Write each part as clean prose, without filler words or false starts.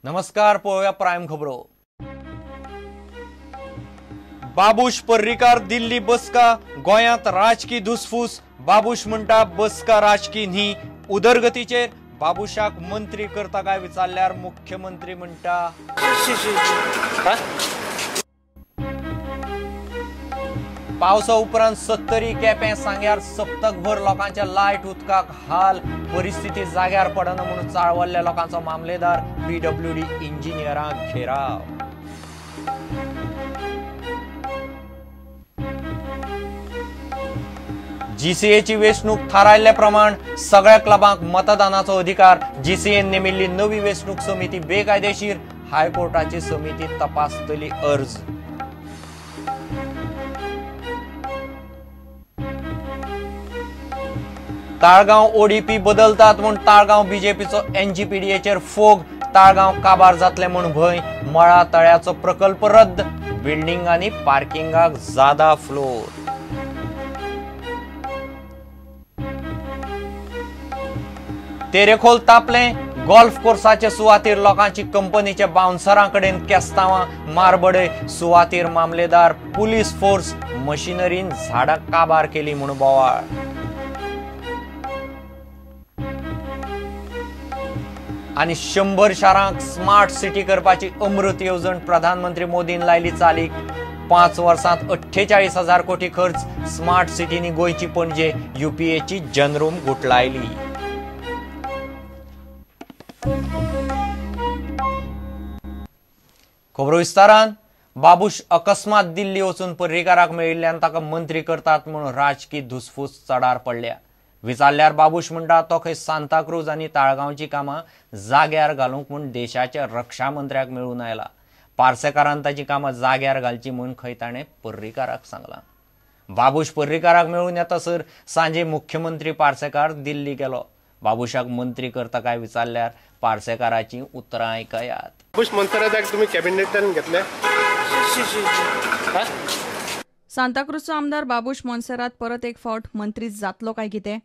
नमस्कार, पळोवया प्रायम खबरो। बाबूश पर्रीकार दिल्ली बसका, गोंयांत राजकी धुसफूस। बाबूश म्हणटा बसका राजकी न्ही, उदरगतीचेर। बाबूशाक मंत्री करता काय विचारल्यार मुख्यमंत्री म्हणटा पावसा उपरांत 70 केपें सांग्यार सप्तकभर लोकांच्या लायट उदकाक हाल। परिस्थिती जाग्यार पडना म्हणून चाळवल्ल्या लोकांचो मामलेदार पीडब्ल्यूडी इंजिनियरांक घेराव। जीसीएची वेंचणूक थारायल्ले प्रमाण सगळ्या क्लबांक मतदानाचो अधिकार। जीसीएन नेमिल्ली नवी वेंचणूक समिती बेकायदेशीर, हायकोर्टाची समिती तपासतली अर्ज। ताळगांव ओडीपी बदलतात म्हूण ताळगांव बीजेपीचो एनजीपीडीएचेर फोग। ताळगांव काबार जातले म्हूण भंय। मळा तळ्याचो प्रकल्प रद्द, बिल्डिंग आनी पार्किंगाक जादा फ्लोर। तेरेखोल तापले, गोल्फ कोर्साचे सुवातीर लोकांची कंपनीच्या बाउन्सरां कडेन केस्तांवां, मारबडय। सुवातीर मामलेदार, पुलीस फोर्स, मशिनरीन झाडां काबार केली म्हूण बोवाळ। आनी 100 शारांक स्मार्ट सिटी करपाची अमृत येवजण प्रधानमंत्री मोदीन लायली चालीक। 5 वर्सांत 48,000 कोटी खर्च। स्मार्ट सिटीनी गोंयची पणजे युपीएची जनरूम गुटलायली। खबरो विस्तारान। बाबूश अकस्मात दिल्ली वचून पर्रीकाराक मेळिल्ल्यान ताका मंत्री करतात म्हूण राजकी धुसफूस चडार पडल्या। विचारल्यार बाबूश म्हणटा तो खंय सांताक्रूज आनी ताळगांवची कामां जाग्यार घालूंक म्हूण देशाच्या रक्षा मंत्र्याक मेळून आयला। पार्सेकारान ताची कामां जाग्यार घालची म्हूण खंय ताणें पर्रीकाराक सांगलां। बाबूश पर्रीकाराक मेळून येता सर सांजे मुख्यमंत्री पार्सेकार दिल्ली गेलो। बाबूशाक मंत्री करता काय विचारल्यार पार्सेकाराची उतरां आयकयात। बाबूश मंत्र्याक तुम्ही कॅबिनेटान घेतले? सांताक्रूजचो आमदार बाबूश मोन्सेरात परत एक फावट मंत्री जातलो काय कितें?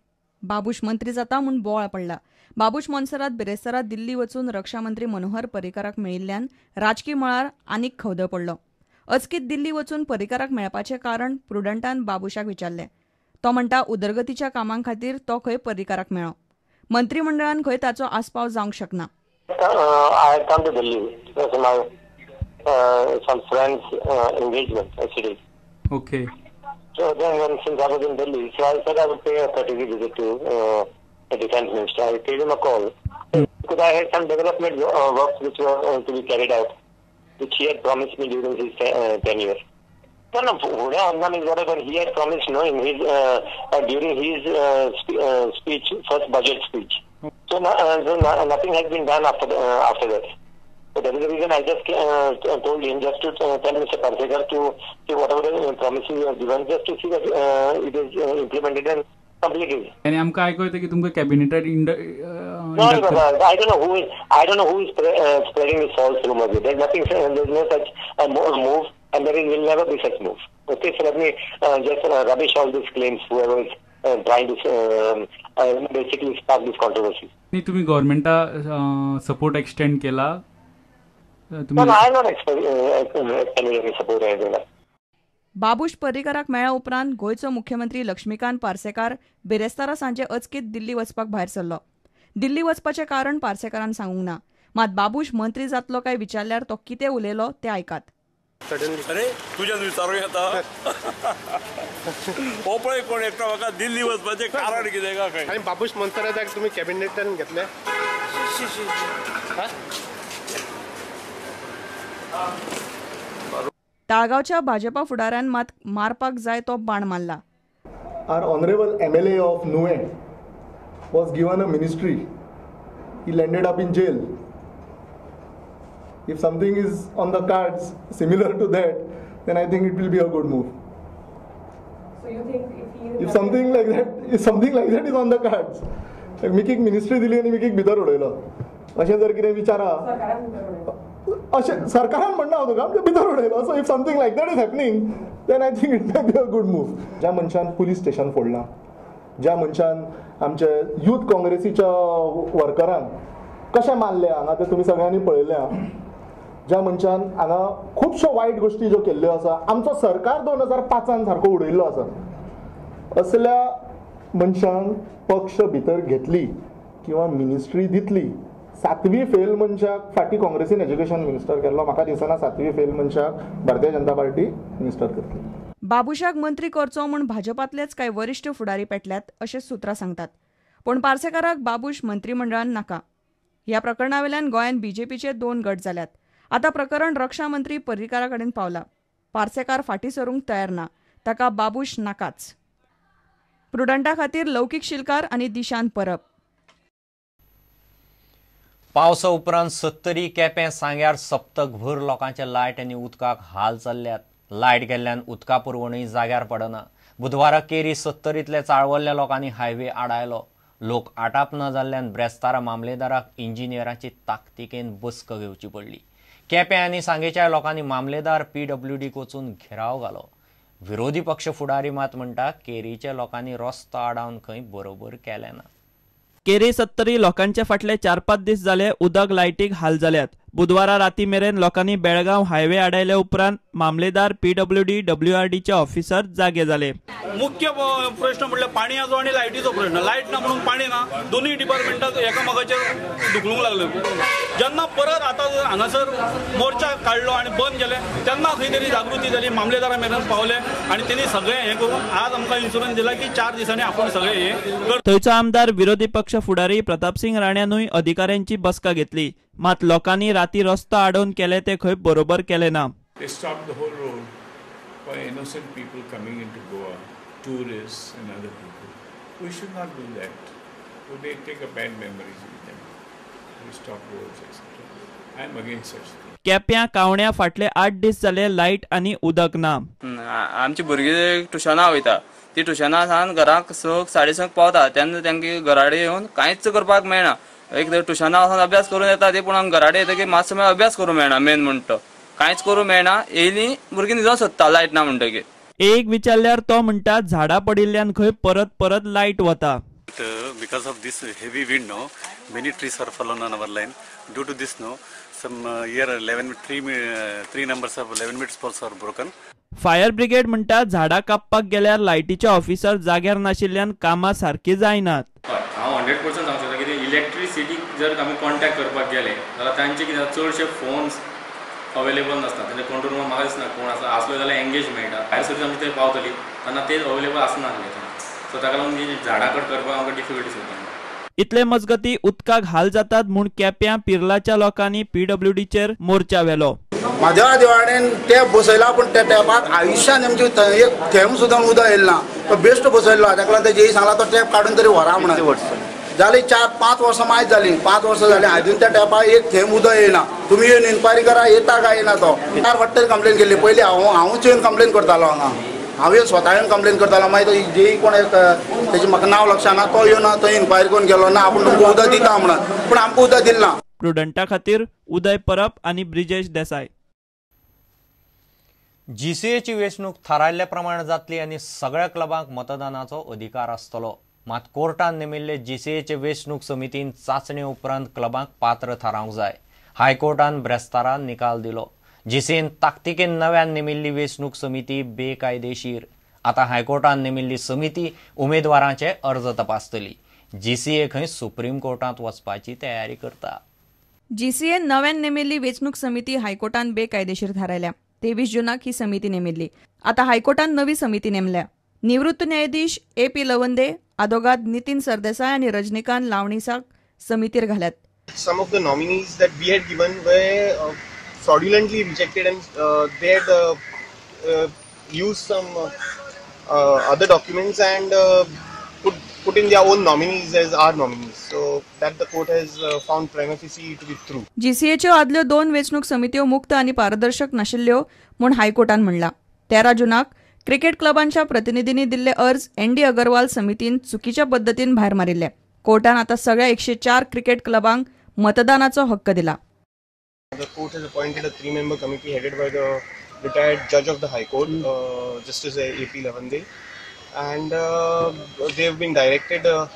बाबूश मंत्री जाता म्हूण बोवाळ पडला। बाबूश मोन्सेरात बिरेस्तारा दिल्ली वचून रक्षा मंत्री मनोहर पर्रीकाराक मेळिल्ल्यान राजकी मळार आनीक खवदळ पडलो। अचकीत दिल्ली वचून पर्रीकाराक मेळपाचें कारण प्रुडंटान बाबूशाक विचारलें। तो म्हणटा उदरगतीच्या कामां खातीर तो खंय पर्रीकाराक मेळ्ळो, मंत्रीमंडळान खंय ताचो आस्पाव जावंक शकना। Okay. So then, when, since I was in Delhi, so I said I would pay a courtesy visit to the defense minister. I paid him a call because I had some development works which were to be carried out, which he had promised me during his tenure. No, no, is whatever he had promised. No, in his during his speech, first budget speech. So, so nothing has been done after after that. So that is the reason I just told him just to tell Mr. Parsekar to see whatever the promises you have given, just to see that it is implemented and completed. आणि आमकां आयको येता की तुमकां कॅबिनेटार No, no, I don't know who is. I don't know who is spreading this false rumor. There's nothing. There's no such move, and there will never be such move. Okay, so let me just rubbish all these claims. Whoever is trying to basically spark this controversy. आणि तुम्ही गव्हर्नमेंटा support extend केला? No, no, I am not extending any support or anything like. Babush पर्रीकाराक मेळ्ळ्या उपरांत गोंयचो मुख्यमंत्री लक्ष्मीकांत पार्सेकार बिरेस्तारा सांजे अचकीत दिल्ली वचपाक भायर सरलो। दिल्ली वचपाचें कारण पार्सेकारान सांगूंक ना। मात बाबूश मंत्री जातलो काय विचारल्यार तो कितें उलयलो तें आयकात। अरे तुज्यान विचारूं येता? हो पळय कोण एकटो म्हाका दिल्ली वचपाचें कारण कितें काय खंय? आनी बाबूश मंत्र्याक तुमी कॅबिनेटान घेतले? ताळगांवच्या भाजपा फुडाऱ्यान मात मारपाक जाय तो बाण मारला। Our honorable MLA of Nuvem was given a ministry. He landed up in jail. If something is on the cards similar to that, then I think it will be a good move. So you think if he if something like that, if something like that is on the cards, like मिकीक ministry दिली आनी मिकीक भितर उडयलो, अशें जर कितें विचारा, अशें सरकारान म्हणना हांव तुका, भितर उडयलो. So if something like that is happening, then I think it may be a good move. ज्या मनशान पुलीस स्टेशन फोडलां, ज्या मनशान आमचे यूथ काँग्रेसीच्या वर्करांक कशें मारलें हांगा तें तुमी सगळ्यांनी पळयलें. ज्या मनशान हांगा खुबश्यो वायट गोश्टी ज्यो केल्ल्यो आसा, आमचो सरकार 2005 सारको उडयल्लो आसा, असल्या मनशान पक्ष भितर घेतली किंवा मिनिस्ट्री दितली. 7वी फेल मनशाक फाटीं काँग्रेसीन एज्युकेशन मिनिस्टर केल्लो, म्हाका दिसना 7वी फेल मनशाक भारतीय जनता पार्टी मिनिस्टर करतली. बाबुशाक मंत्री करचो म्हूण भाजपांतलेच कांय वरिश्ठ फुडारी पेटल्यात अशें सुत्रां सांगतात. पूण पार्सेकाराक बाबूश मंत्रीमंडळान नाका. ह्या प्रकरणावेल्यान गोंयांत बीजेपीचे 2 गट जाल्यात. आतां प्रकरण रक्षा मंत्री पर्रीकारा कडेन पावला. पार्सेकार फाटीं सरूंक तयार ना, ताका बाबूश नाकाच. प्रुडंटा खातीर लौकीक शिलकार आनी दिशांत परब. पावसा उपरांत 70 केपें सांग्यार सप्तकभर लोकांचे लायट आनी उदकाक हाल चल्ल्यात. लायट गेल्ल्यान उदका पुरवणूय जाग्यार पडना. बुधवारा केरी 70तल्या चाळवल्ल्या लोकांनी हायवे आडायलो. लोक आटाप न जाल्ल्यान ब्रेस्तारा मामलेदाराक इंजिनियरांची ताकतिकेन बसका घेवची पडली. केपें आनी सांगेच्या लोकांनी मामलेदार पीडब्ल्यूडीक वचून घेराव घालो. विरोधी पक्ष फुडारी मात म्हणटा केरीच्या लोकांनी रस्तो आडावन खंय बरोबर केलें ना. केरी 70 लोकांचे फाटले 4-5 दीस जाले उदक लायटीक हाल जाल्यात. बुधवारा राती मेरेन लोकांनी बेळगांव हायवे आडायले उपरांत मामलेदार पीडब्ल्यूडी डब्ल्यूआरडीचे ऑफिसर जागे जाले. मुख्य प्रश्न म्हटल्यार पाणयाचो आनी लायटीचो प्रश्न. लायट ना म्हणून पाणी ना, दोनूय डिपार्टमेंटाक एकामेकाचेर धुकलूंक लागले. जेन्ना परत आतां हांगासर मोर्चा काडलो आनी बंद केले तेन्ना खंय तरी जागृती जाली, मामलेदारा मेरेन पावले आनी तेणी सगळें हें करून आज आमकां इन्शुरन्स दिला की 4 दिसांनी आपूण सगळें हें. थंयचो आमदार विरोधी पक्ष फुडारी प्रतापसिंग राण्यानूय अधिकाऱ्यांची बसका घेतली. मात लोकांनी राती रस्तो आडोवन केले ते खंय बरोबर केले ना. They stopped the whole road for innocent people coming into Goa, tourists and other people. We should not do that. They take a bad memories with them. We stop roads, etc. I am against such things. केप्यां कावण्या फाटले 8 दीस जाले light आनी उदक ना. आमची भुरगीं ट्युशनां वयता, ती ट्युशनां सावन घराक 6, 6:30 पावता तेन्ना तांकां घराडे येवन कांयच करपाक मेळना. एक तर ट्युशनां वचून अभ्यास करून येता ती, पूण आमकां घराडे येतकीर मातसो मागीर अभ्यास करूंक मेळना. मेन म्हणटा कांयच करूंक मेळना. येयली भुरगीं न्हिदोंक सोदता लायट ना म्हणटकीर. एक विचारल्यार तो म्हणटा झाडां पडिल्ल्यान खंय परत परत लायट वता. Because of this heavy wind, no, many trees are fallen on our line. Due to this, no, some year 11, 3 numbers of 11 meters poles are broken. Fire brigade म्हणटा झाडां कापपाक गेल्यार लायटीचे ऑफिसर जाग्यार नाशिल्ल्यान कामां सारकी जायनात. हांव 100% सांगूंक शकता कितें इलेक्ट्रिसिटी जर आमी कॉन्टेक्ट करपाक गेले जाल्यार तांचे कितें चडशे फोन्स अवेलेबल नासता. तेंच्या कंट्रोल रुमान म्हाका दिसना कोण आसा, आसलो जाल्यार एंगेज मेळटा. फायर सर्वीस आमची थंय पावतली तेन्ना ते अवेलेबल आसनासले थंय. सो ताका लागून झाडां कट करपाक आमकां डिफिकल्टीज जाता. इतले मजगती उदकाक हाल जातात म्हूण केप्यां पिर्लाच्या लोकांनी पीडब्ल्यूडीचेर मोर्चा व्हेलो. म्हादेवा देवाडेन टॅप बसयला, पूण त्या टॅपाक आयुश्यान आमची एक थेंब सुद्दां उदक येयलें ना. तो बेश्ट बसयल्लो, ताका लागून तेजेय सांगला तो टॅप काडून तरी व्हरा म्हणून. जाली 4-5 वर्सां मायज जाली, 5 वर्सां जाली आजून त्या टॅपाक एक थेंब उदक येयना. तुमी येवन इन्क्वायरी करा येता काय येना तो. 4 वाटतरी कंप्लेन केल्ली. पयलीं हांवूच येवन कंप्लेन करतालो हांगा, हांव येवन स्वता येवन कंप्लेन करतालो. मागीर तो जेई कोण एक तेजें म्हाका नांव लक्षाना, तो येवन थंय इन्क्वायरी करून गेलो ना आपूण तुमकां उदक दिता म्हणून, पूण आमकां उदक दिलें ना. प्रुडंटा खातीर उदय परब आनी ब्रिजेश देसाय. जीसीएची वेंचणूक थारायल्ले प्रमाण जातली आनी सगळ्या क्लबांक मतदानाचो अधिकार आसतलो. मात कोर्टान नेमिल्ले जीसीएचे वेंचणूक समितीन चांचणे उपरांत क्लबांक पात्र थारावंक जाय. हायकोर्टान ब्रेस्तारा निकाल दिलो. जीसीएन ताकतिकेन नव्यान नेमिल्ली वेंचणूक समिती बेकायदेशीर. आतां हायकोर्टान नेमिल्ली समिती उमेदवारांचे अर्ज तपासतली. जीसीए खंय सुप्रीम कोर्टांत वचपाची तयारी करता. जीसीएन नव्यान नेमिल्ली वेंचणूक समिती हायकोर्टान बेकायदेशीर थारायल्या. 23 जूनाक ही समिती नेमिल्ली. आतां हायकोर्टान नवी समिती नेमल्या. निवृत्त न्यायाधीश ए.पी. लवंदे, आदोगाद नितीन सरदेसाय आनी Rajinikanth लावणीसाक समितीर घाल्यात. Some of the nominees that we had given were fraudulently rejected and they had used some other documents and put in their own nominees as our nominees. So that the court has found prima facie to be true. जीसीएच्यो आदल्यो 2 वेंचणूक समित्यो मुक्त आनी पारदर्शक नाशिल्ल्यो म्हूण हायकोर्टान म्हणलां. 13 जूनाक cricket क्लबांच्या प्रतिनिधींनी दिल्ले अर्ज एन.डी. अगरवाल समितीन चुकीच्या पद्दतीन भायर मारिल्ले. कोर्टान आतां सगळ्या 104 क्रिकेट क्लबांक मतदानाचो हक्क दिला. The court has appointed a 3-member committee headed by the retired judge of the High Court, Justice A.P. Lavande. And they have been directed to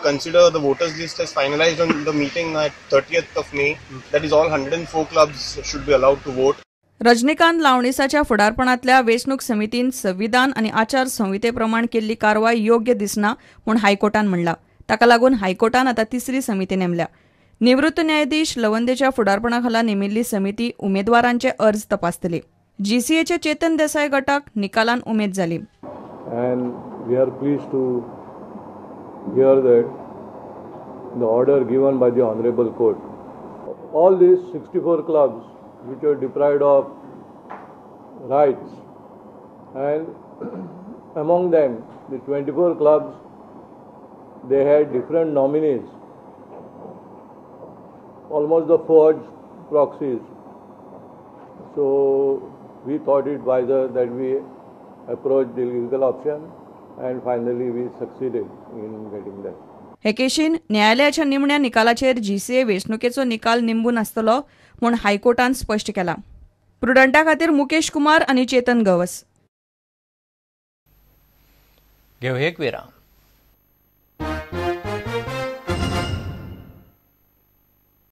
consider the voters list as finalized on the meeting at 30th of May. That is, all 104 clubs should be allowed to vote. Rajnikant लावणीसाच्या फुडारपणांतल्या वेंचणूक समितीन संविधान आनी आचार संहिते प्रमाण केल्ली कारवाय योग्य दिसना म्हूण हायकोर्टान म्हणलां. ताका लागून हायकोर्टान आतां तिसरी समिती नेमल्या. निवृत्त न्यायाधीश लवंदेच्या फुडारपणा खाला नेमिल्ली समिती उमेदवारांचे अर्ज तपासतली. जीसीएचे चेतन देसाय गटाक निकालान उमेद जाली. And we are pleased to hear that the order given by the Honorable Court, all these 64 clubs which were deprived of rights, and among them the 24 clubs, they had different nominees, almost the forged proxies. So we thought it wiser that we approached the legal option, and finally we succeeded in getting that. हे केशीन न्यायालयाच्या निमण्या निकालाचेर GCA वेंचणुकेचो निकाल निंबून आसतलो म्हूण हायकोर्टान स्पश्ट केला. प्रुडंटा खातीर मुकेश कुमार आनी चेतन गवस. घेवया एक विराम.